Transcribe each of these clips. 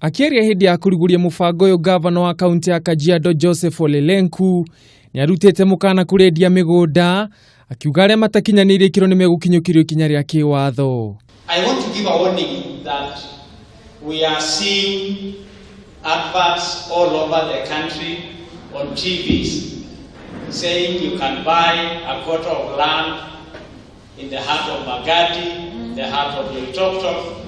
Akĩaria hĩndĩ ya kũrugũria mũbango ũyũ, gavana wa kaunti ya Kajiado Joseph Ole Lenku nĩ arutĩte mũkana kũrĩ endia mĩgũnda, akiuga arĩa matakinyanĩirie ikĩro nĩ megũkinyũkĩrio ikinya rĩa kĩwatho. I want to give a warning that we are seeing adverts all over the country on TVs saying you can buy a quarter of land in the heart of Magadi, the heart of Loitoktok,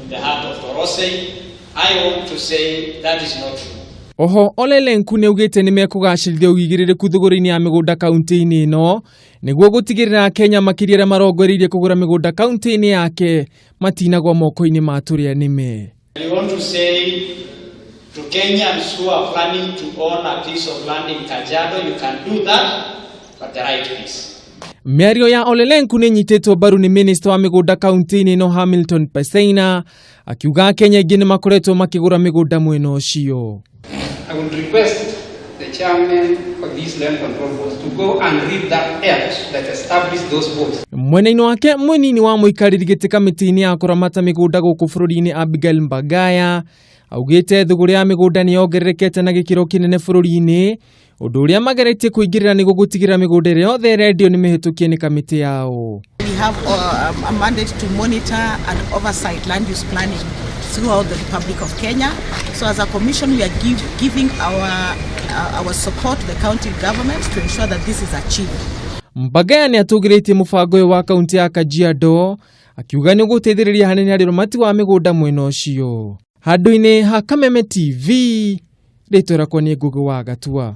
in the heart of Torosei. I want to say that is not true. Oho Ole Lenku nĩ augĩte nĩ mekũgacĩrithia ũigĩrĩrĩku thũgũrĩ-inĩ ya mĩgũnda kaunti-inĩ ĩno nĩguo gũtigĩrĩra Akenya makĩria arĩa marongoreirie kũgũra mĩgũnda kaunti-inĩ yake matinagwa moko-inĩ ma tũrĩa nĩme. We want to say to Kenyans who are planning to own a piece of land in Kajiado, you can do that, but the right piece. Mĩario ya Ole Lenku nĩ ĩnyitĩtwo mbaru nĩ minista wa mĩgũnda kaunti-inĩ ĩno Hamilton Parseina, akiuga Akenya aingĩ nĩ makoretwo makĩgũra mĩgũnda mwena ũcio. I would request the chairman of these land control boards to go and read that act that established those boards. Mwena-inĩ wake mũnini wa mũikarĩri gĩtĩ kamĩtĩ-inĩ ya kũramata mĩgũnda gũkũ bũrũri-inĩ Abigail Mbagaya augĩte thũgũrĩ ya mĩgũnda nĩ yongererekete na gĩkĩro kĩnene bũrũri-inĩ, ũndũ ũrĩa mageretie kũingĩrĩra nĩguo gũtigĩrĩra mĩgũnda ĩrĩa yothe ĩrendio nĩ mĩhĩtũkie nĩ kamĩtĩ yao. We have a mandate to monitor and oversight land use planning throughout the Republic of Kenya. So as a commission, we are giving our support to the county government to ensure that this is achieved. Mbagaya nĩ atũgĩrĩtie mũbango ũyũ wa kaunti ya Kajiado, akiuga nĩ ũgũteithĩrĩria hanene harĩ ũramati wa mĩgũnda mwena ũcio. Handũ-inĩ ha Kameme TV, rĩtwa rĩakwa nĩ Ngũgĩ wa Gatua.